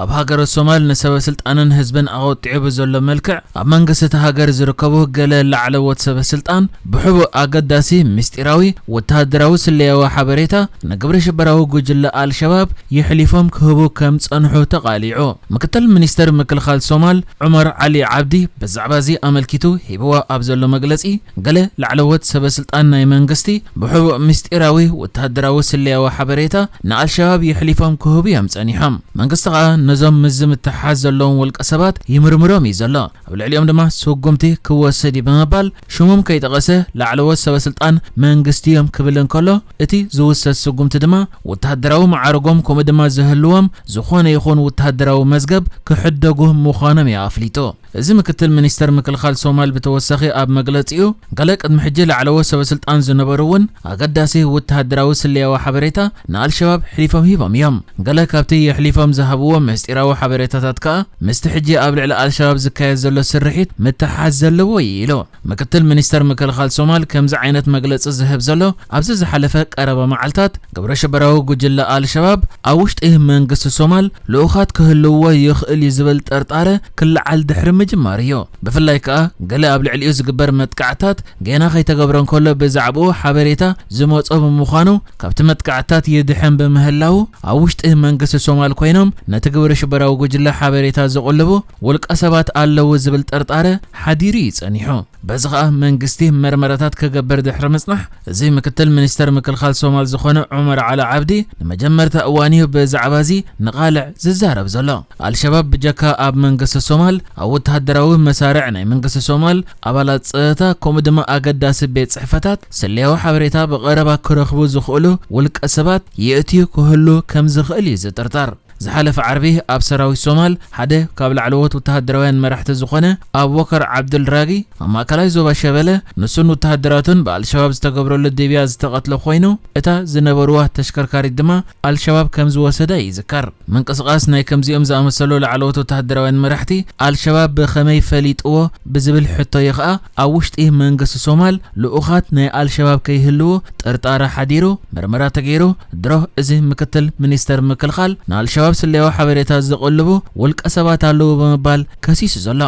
ኣብ ሃገረ ሶማል ንሰበ ስልጣንን ህዝብን ኣወጢዑ ብዘሎ መልክዕ፣ ኣብ መንግስቲ እታ ሃገር ዝርከቡ ገለ ላዕለዎት ሰበ ስልጣን ብሕቡእ ኣገዳሲ ምስጢራዊ ወተሃደራዊ ስለያዊ ሓበሬታ ንግብረ ሽበራዊ ጉጅለ ኣልሸባብ የሕሊፎም ክህቡ ከም ጸንሑ ተቓሊዑ። ምክትል ሚኒስተር ምክልኻል ሶማል ዑመር ዓሊ ዓብዲ ብዛዕባ እዚ ኣመልኪቱ ሂብዎ ኣብ ዘሎ መግለጺ፣ ገለ ላዕለዎት ሰበ ስልጣን ናይ መንግስቲ ብሕቡእ ምስጢራዊ ወተሃደራዊ ስለያዊ ሓበሬታ ንኣልሸባብ የሕሊፎም ክህቡ እዮም ጸኒሖም። መንግስቲ ከኣ ነዞም ምስዚ ምትሕሓዝ ዘለዎም ውልቀ ሰባት ይምርምሮም እዩ ዘሎ። ኣብ ልዕሊኦም ድማ ስጉምቲ ክወስድ እዩ ብምባል ሽሞም ከይጠቐሰ ላዕለዎት ሰበ ስልጣን መንግስቲ እዮም ክብል እንከሎ፣ እቲ ዝውሰድ ስጉምቲ ድማ ወተሃደራዊ ማዕርጎም ከምኡ ድማ ዝህልዎም ዝኾነ ይኹን ወተሃደራዊ መዝገብ ክሕደጉ ምዃኖም እዩ ኣፍሊጡ። እዚ ምክትል ሚኒስተር ምክልኻል ሶማል ብተወሳኺ ኣብ መግለጺኡ፣ ገለ ቅድሚ ሕጂ ላዕለዎት ሰበ ስልጣን ዝነበሩ እውን ኣገዳሲ ወተሃደራዊ ስለያዊ ሓበሬታ ንኣልሸባብ ሕሊፎም ሂቦም እዮም። ገለ ካብቲ የሕሊፎም ዝሃብዎ ምስጢራዊ ሓበሬታታት ከኣ ምስቲ ሕጂ ኣብ ልዕሊ ኣልሸባብ ዝካየድ ዘሎ ስርሒት ምትሓዝ ዘለዎ እዩ ኢሉ። ምክትል ሚኒስተር ምክልኻል ሶማል ከምዚ ዓይነት መግለጺ ዝህብ ዘሎ ኣብዚ ዝሓለፈ ቀረባ መዓልታት ግብረ ሽበራዊ ጉጅለ ኣልሸባብ ኣብ ውሽጢ መንግስቲ ሶማል ልኡኻት ክህልውዎ ይኽእል እዩ ዝብል ጥርጣረ ክለዓል ድሕሪ ምጅማር እዩ። ብፍላይ ከኣ ገለ ኣብ ልዕሊኡ ዝግበር መጥቃዕታት ገና ከይተገብረ እንከሎ ብዛዕባኡ ሓበሬታ ዝመጾ ብምዃኑ ካብቲ መጥቃዕታት ይድሕን ብምህላዉ ኣብ ውሽጢ መንግስቲ ሶማል ኮይኖም ነቲ ግብረ ሽበራዊ ጉጅለ ሓበሬታ ዝቕልቡ ውልቀ ሰባት ኣለዉ ዝብል ጥርጣረ ሓዲሩ እዩ ጸኒሑ። በዚ ኸኣ መንግስቲ መርመራታት ክገብር ድሕሪ ምጽናሕ፣ እዚ ምክትል ሚኒስተር ምክልኻል ሶማል ዝኾነ ዑመር ዓሊ ዓብዲ ንመጀመርታ እዋን እዩ ብዛዕባ እዚ ንቓልዕ ዝዛረብ ዘሎ። ኣልሸባብ ብጀካ ኣብ መንግስቲ ሶማል ኣብ ወተሃደራዊ መሳርዕ ናይ መንግስቲ ሶማል፣ ኣባላት ጸጥታ፣ ከምኡ ድማ ኣገዳሲ ቤት ጽሕፈታት ስለያዊ ሓበሬታ ብቐረባ ክረኽቡ ዝኽእሉ ውልቀ ሰባት የእትዩ ክህሉ ከም ዝኽእል እዩ ዝጥርጠር። ዝሓለፈ ዓርቢ ኣብ ሰራዊት ሶማል ሓደ ካብ ላዕለዎት ወተሃደራውያን መራሕቲ ዝኾነ ኣቡበከር ዓብዱል ራጊ ኣብ ማእከላይ ዞባ ሸበለ ንሱን ወተሃደራቱን ብኣልሸባብ ዝተገብረሉ ድብያ ዝተቐትለ ኮይኑ፣ እታ ዝነበርዋ ተሽከርካሪት ድማ ኣልሸባብ ከም ዝወሰዳ ይዝከር። ምንቅስቓስ ናይ ከምዚኦም ዝኣመሰሉ ላዕለዎት ወተሃደራውያን መራሕቲ ኣልሸባብ ብኸመይ ፈሊጥዎ ብዝብል ሕቶ እዩ ኸኣ ኣብ ውሽጢ መንግስቲ ሶማል ልኡኻት ናይ ኣልሸባብ ከይህልዉ ጥርጣረ ሓዲሩ ምርመራ ተገይሩ። ድሮ እዚ ምክትል ሚኒስተር ምክልኻል ንኣልሸባብ ስለያዊ ሓበሬታ ዝቕልቡ ውልቀ ሰባት ኣለዉ ብምባል ከሲሱ ዘሎ።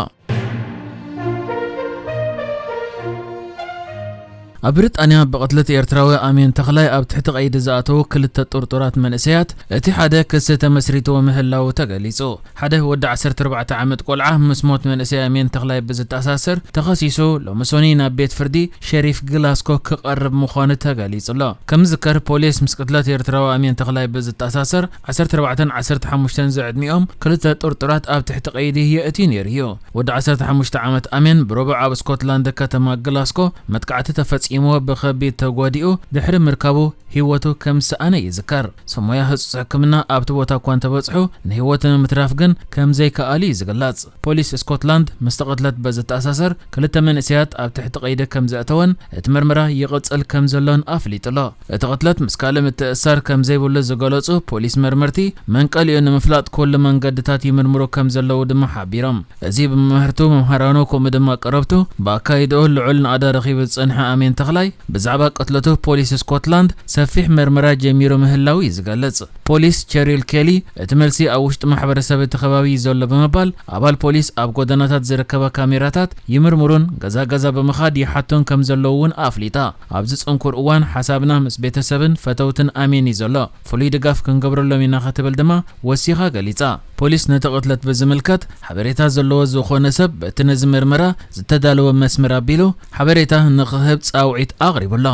ኣብ ብሪጣንያ ብቕትለት ኤርትራዊ ኣሜን ተኽላይ ኣብ ትሕቲ ቀይዲ ዝኣተዉ ክልተ ጥርጡራት መንእሰያት፣ እቲ ሓደ ክሲ ተመስሪትዎ ምህላዉ ተገሊጹ። ሓደ ወዲ ዓሰርተ ኣርባዕተ ዓመት ቆልዓ ምስ ሞት መንእሰይ ኣሜን ተኽላይ ብዝተኣሳሰር ተኸሲሱ ሎሚ ሶኒ ናብ ቤት ፍርዲ ሸሪፍ ግላስኮ ክቐርብ ምዃኑ ተገሊጹ ኣሎ። ከም ዝዝከር ፖሊስ ምስ ቅትለት ኤርትራዊ ኣሜን ተኽላይ ብዝተኣሳሰር ዓሰርተ ኣርባዕተን ዓሰርተ ሓሙሽተን ዝዕድሚኦም ክልተ ጥርጡራት ኣብ ትሕቲ ቀይዲ የእትዩ ነይሩ እዩ። ወዲ ዓሰርተ ሓሙሽተ ዓመት ኣሜን ብረቡዕ ኣብ ስኮትላንድ ከተማ ግላስኮ መጥቃዕቲ ተፈጺምዎ ብኸቢድ ተጎዲኡ ድሕሪ ምርካቡ ህይወቱ ከም ዝሰኣነ ይዝከር። ሰብ ሞያ ህጹጽ ሕክምና ኣብቲ ቦታ እኳ እንተበጽሑ ንህይወቱ ንምትራፍ ግን ከም ዘይከኣሉ እዩ ዝግለጽ። ፖሊስ ስኮትላንድ ምስቲ ቅትለት በዚ ተኣሳሰር ክልተ መንእሰያት ኣብ ትሕቲ ቀይዲ ከም ዘእተወን እቲ ምርመራ ይቕጽል ከም ዘሎን ኣፍሊጡ ኣሎ። እቲ ቅትለት ምስ ካልእ ምትእስሳር ከም ዘይብሉ ዝገለጹ ፖሊስ መርመርቲ መንቀሊኡ ንምፍላጥ ኩሉ መንገድታት ይምርምሩ ከም ዘለዉ ድማ ሓቢሮም። እዚ ብመምህርቱ፣ መምሃራኑ ከምኡ ድማ ቀረብቱ ብኣካይድኡ ልዑል ናእዳ ረኺቡ ዝጸንሐ ኣሜን ተኽላይ ብዛዕባ ቅትለቱ ፖሊስ ስኮትላንድ ሰፊሕ መርመራ ጀሚሩ ምህላው እዩ ዝገልጽ። ፖሊስ ቸሪል ኬሊ እቲ መልሲ ኣብ ውሽጢ ማሕበረሰብ እቲ ከባቢ እዩ ዘሎ ብምባል ኣባል ፖሊስ ኣብ ጎደናታት ዝርከባ ካሜራታት ይምርምሩን ገዛ ገዛ ብምኻድ ይሓቱን ከም ዘለዉ እውን ኣፍሊጣ። ኣብዚ ጽንኩር እዋን ሓሳብና ምስ ቤተሰብን ፈተውትን ኣሜን እዩ ዘሎ። ፍሉይ ድጋፍ ክንገብረሎም ኢና ክትብል ድማ ወሲኻ ገሊጻ። ፖሊስ ነቲ ቅትለት ብዝምልከት ሓበሬታ ዘለዎ ዝኾነ ሰብ በቲ ነዚ ምርመራ ዝተዳለወ መስመር ኣቢሉ ሓበሬታ ንኽህብ ጻውዒት ኣቕሪቡ ኣሎ።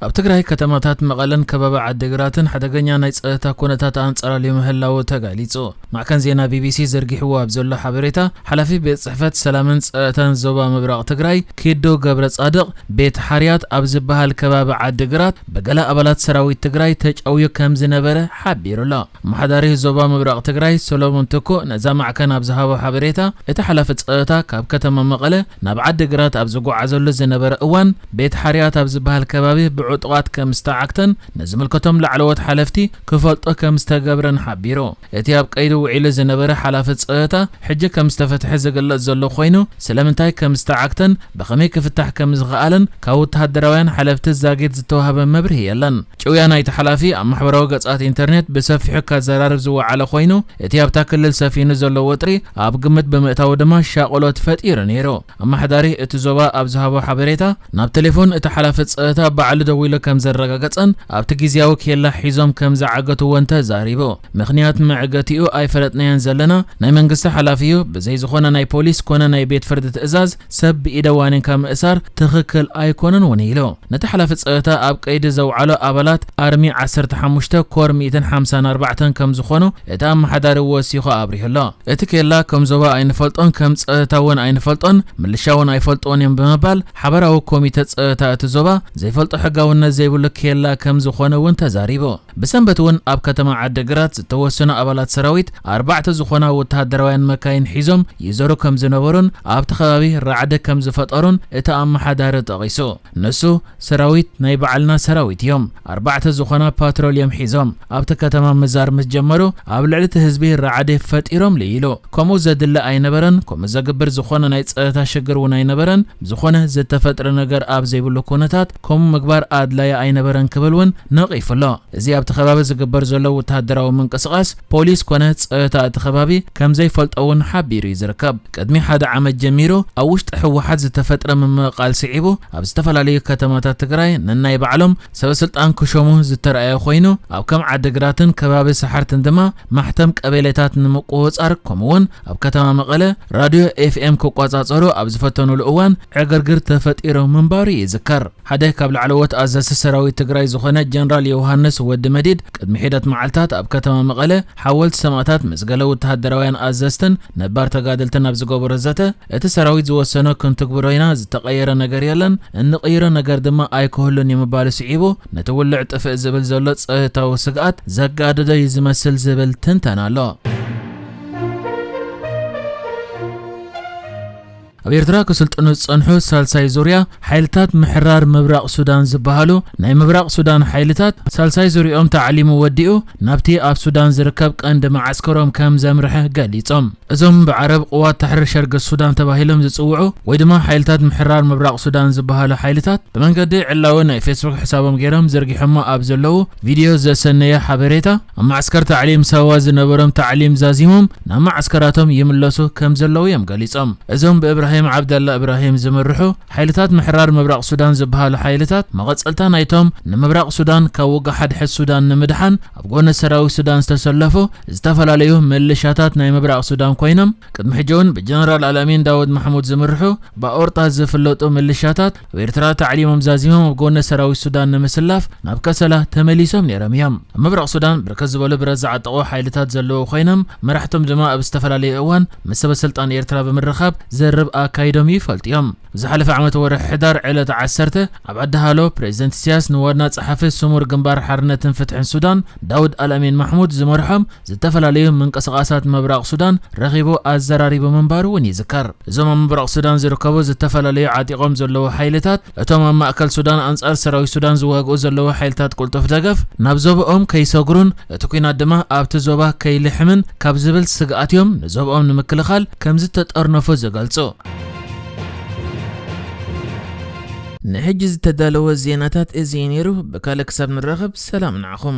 ኣብ ትግራይ ከተማታት መቐለን ከባቢ ዓዲግራትን ሓደገኛ ናይ ጸጥታ ኩነታት ኣንጸላልዩ ምህላዉ ተጋሊጹ። ማዕከን ዜና ቢቢሲ ዘርጊሕዎ ኣብ ዘሎ ሓበሬታ፣ ሓላፊ ቤት ጽሕፈት ሰላምን ጸጥታን ዞባ ምብራቕ ትግራይ ኪዶ ገብረ ጻድቕ፣ ቤት ሓርያት ኣብ ዝበሃል ከባቢ ዓዲግራት ብገለ ኣባላት ሰራዊት ትግራይ ተጨውዩ ከም ዝነበረ ሓቢሩ ኣሎ። ኣመሓዳሪ ዞባ ምብራቕ ትግራይ ሰሎሞን ትኩእ ነዛ ማዕከን ኣብ ዝሃቦ ሓበሬታ፣ እቲ ሓላፊ ጸጥታ ካብ ከተማ መቐለ ናብ ዓዲግራት ኣብ ዝጓዓዘሉ ዝነበረ እዋን ቤት ሓርያት ኣብ ዝበሃል ከባቢ ብዕጡቓት ከም ዝተዓግተን ንዝምልከቶም ላዕለዎት ሓለፍቲ ክፈልጦ ከም ዝተገብረን ሓቢሩ። እቲ ኣብ ቀይዲ ውዒሉ ዝነበረ ሓላፊ ጸጥታ ሕጂ ከም ዝተፈትሐ ዝግለጽ ዘሎ ኮይኑ፣ ስለምንታይ ከም ዝተዓግተን ብኸመይ ክፍታሕ ከም ዝኸኣለን ካብ ወተሃደራውያን ሓለፍቲ ዛጊት ዝተዋህበ መብርሂ የለን። ጭውያ ናይቲ ሓላፊ ኣብ ማሕበራዊ ገጻት ኢንተርኔት ብሰፊሑ ከዘራርብ ዝወዓለ ኮይኑ፣ እቲ ኣብታ ክልል ሰፊኑ ዘሎ ወጥሪ ኣብ ግምት ብምእታው ድማ ሻቕሎት ፈጢሩ ነይሩ። ኣመሓዳሪ እቲ ዞባ ኣብ ዝሃቦ ሓበሬታ፣ ናብ ቴሌፎን እቲ ሓላፊ ጸጥታ ባዕሉ ደዊሉ ከም ዘረጋገጸን ኣብቲ ግዝያዊ ኬላ ሒዞም ከም ዝዓገትዎን ተዛሪቡ። ምኽንያት መዕገቲኡ ኣይፈለጥናዮን ዘለና፣ ናይ መንግስቲ ሓላፊ እዩ፣ ብዘይ ዝኾነ ናይ ፖሊስ ኮነ ናይ ቤት ፍርዲ ትእዛዝ ሰብ ብኢደ ዋኒንካ ምእሳር ትኽክል ኣይኮነን እውን ኢሉ። ነቲ ሓላፊ ጸጥታ ኣብ ቀይዲ ዘውዓሎ ኣባላት ኣርሚ ዓሰርተ ሓሙሽተ ኮር ሚእትን ሓምሳን ኣርባዕተን ከም ዝኾኑ እቲ ኣመሓዳሪ ወሲኹ ኣብሪሁ ኣሎ። እቲ ኬላ ከም ዞባ ኣይንፈልጦን፣ ከም ጸጥታ እውን ኣይንፈልጦን፣ ምልሻ እውን ኣይፈልጥዎን እዮም ብምባል ሓበራዊ ኮሚተ ጸጥታ እቲ ዞባ ዘይፈልጦ ሕጋውነት ዘይብሉ ኬላ ከም ዝኾነ እውን ተዛሪቡ። ብሰንበት እውን ኣብ ከተማ ዓዲግራት ዝተወሰኑ ኣባላት ሰራዊት ኣርባዕተ ዝኾና ወተሃደራውያን መካይን ሒዞም ይዞሩ ከም ዝነበሩን ኣብቲ ከባቢ ራዕዲ ከም ዝፈጠሩን እቲ ኣመሓዳሪ ጠቒሱ። ንሱ፣ ሰራዊት ናይ ባዕልና ሰራዊት እዮም፣ ኣርባዕተ ዝኾና ፓትሮል እዮም ሒዞም ኣብቲ ከተማ ምዛር ምስ ጀመሩ ኣብ ልዕሊ እቲ ህዝቢ ራዕዲ ፈጢሮም ኢሉ። ከምኡ ዘድሊ ኣይነበረን፣ ከምኡ ዘግብር ዝኾነ ናይ ጸጥታ ሽግር እውን ኣይነበረን፣ ዝኾነ ዝተፈጥረ ነገር ኣብ ዘይብሉ ኩነታት ከምኡ ምግባር ኣድላዪ ኣይነበረን ክብል እውን ነቒፉ ኣሎ። እዚ ኣብቲ ከባቢ ዝግበር ዘሎ ወተሃደራዊ ምንቅስቓስ ፖሊስ ኮነ ጸጥታ እቲ ከባቢ ከም ዘይፈልጦ እውን ሓቢሩ እዩ ዝርከብ። ቅድሚ ሓደ ዓመት ጀሚሩ ኣብ ውሽጢ ህወሓት ዝተፈጥረ ምምቕቓል ስዒቡ ኣብ ዝተፈላለዩ ከተማታት ትግራይ ነናይ ባዕሎም ሰበስልጣን ክሾሙ ዝተረኣየ ኮይኑ፣ ኣብ ከም ዓዲግራትን ከባቢ ሰሓርትን ድማ ማሕተም ቀበሌታት ንምቁጽጻር ከምኡውን ኣብ ከተማ መቐለ ራድዮ ኤፍኤም ክቆጻጸሩ ኣብ ዝፈተኑሉ እዋን ዕግርግር ተፈጢሩ ምንባሩ ይዝከር። ሓደ ካብ ላዕለዎት ኣዘዝቲ ሰራዊት ትግራይ ዝኾነ ጀነራል ዮሃንስ ወዲ መዲድ ቅድሚ ሒደት መዓልታት ኣብ ከተማ መቐለ ሓወልቲ ሰማእታት ምስ ገለ ወተሃደራውያን ኣዘዝትን ነባር ተጋደልትን ኣብ ዝገበሮ ዘተ፣ እቲ ሰራዊት ዝወሰኖ ክንትግብሮ ኢና፣ ዝተቐየረ ነገር የለን፣ እንቕይሮ ነገር ድማ ኣይክህሉን እዩ ምባሉ ስዒቡ፣ ነቲ ውልዕ ጥፍእ ዝብል ዘሎ ጸጥታዊ ስግኣት ዘጋደዶ እዩ ዝመስል ዝብል ትንተና ኣሎ። ኣብ ኤርትራ ክስልጥኑ ዝጸንሑ ሳልሳይ ዙርያ ሓይልታት ምሕራር ምብራቕ ሱዳን ዝበሃሉ ናይ ምብራቕ ሱዳን ሓይልታት፣ ሳልሳይ ዙርያኦም ተዓሊሙ ወዲኡ ናብቲ ኣብ ሱዳን ዝርከብ ቀንዲ መዓስከሮም ከም ዘምርሐ ገሊጾም። እዞም ብዓረብ ቅዋት ታሕሪር ሸርቂ ሱዳን ተባሂሎም ዝጽውዑ ወይ ድማ ሓይልታት ምሕራር ምብራቕ ሱዳን ዝበሃሉ ሓይልታት፣ ብመንገዲ ዕላዊ ናይ ፌስቡክ ሕሳቦም ገይሮም ዘርጊሖሞ ኣብ ዘለዉ ቪድዮ ዘሰነየ ሓበሬታ፣ ኣብ መዓስከር ታዕሊም ሳዋ ዝነበሮም ታዕሊም ዛዚሞም ናብ መዓስከራቶም ይምለሱ ከም ዘለዉ እዮም ገሊጾም። እዞም ብእብራሂም ዓብደላ እብራሂም ዝምርሑ ሓይልታት ምሕራር ምብራቕ ሱዳን ዝበሃሉ ሓይልታት፣ መቐጸልታ ናይቶም ንምብራቕ ሱዳን ካብ ውግእ ሓድሕድ ሱዳን ንምድሓን ኣብ ጎኒ ሰራዊት ሱዳን ዝተሰለፉ ዝተፈላለዩ ምልሻታት ናይ ምብራቕ ሱዳን ኮይኖም፣ ቅድሚ ሕጂ እውን ብጀነራል ኣልኣሚን ዳውድ ማሕሙድ ዝምርሑ ብኣውሮጳ ዝፍለጡ ምልሻታት ኣብ ኤርትራ ታዕሊሞም ዛዚሞም ኣብ ጎኒ ሰራዊት ሱዳን ንምስላፍ ናብ ከሰላ ተመሊሶም ነይሮም እዮም። ኣብ ምብራቕ ሱዳን ብርክት ዝበሉ ብረት ዝዓጠቑ ሓይልታት ዘለዉ ኮይኖም፣ መራሕቶም ድማ ኣብ ዝተፈላለዩ እዋን ምስ ሰበ ስልጣን ኤርትራ ብምርኻብ ዘርብ ኣካይዶም ይፈልጡ እዮም። ዝሓለፈ ዓመት ወርሒ ሕዳር ዕለት ዓሰርተ ኣብ ዓዲ ሃሎ ፕሬዚደንት ኢሳያስ ንዋና ጸሓፊ ስሙር ግንባር ሓርነትን ፍትሕን ሱዳን ዳውድ ኣልኣሚን ማሕሙድ ዝመርሖም ዝተፈላለዩ ምንቅስቓሳት ምብራቕ ሱዳን ረኺቡ ኣዘራሪቡ ምንባሩ እውን ይዝከር። እዞም ኣብ ምብራቕ ሱዳን ዝርከቡ ዝተፈላለዩ ዓጢቖም ዘለዉ ሓይልታት፣ እቶም ኣብ ማእከል ሱዳን ኣንጻር ሰራዊት ሱዳን ዝዋግኡ ዘለዉ ሓይልታት ቅልጡፍ ደገፍ ናብ ዞባኦም ከይሰግሩን እቲ ኲናት ድማ ኣብቲ ዞባ ከይልሕምን ካብ ዝብል ስግኣት እዮም ንዞባኦም ንምክልኻል ከም ዝተጠርነፉ ዝገልጹ። ንሕጂ ዝተዳለወ ዜናታት እዚ እዩ ነይሩ። ብካልእ ክሳብ ንራኸብ ሰላም ንዓኹም።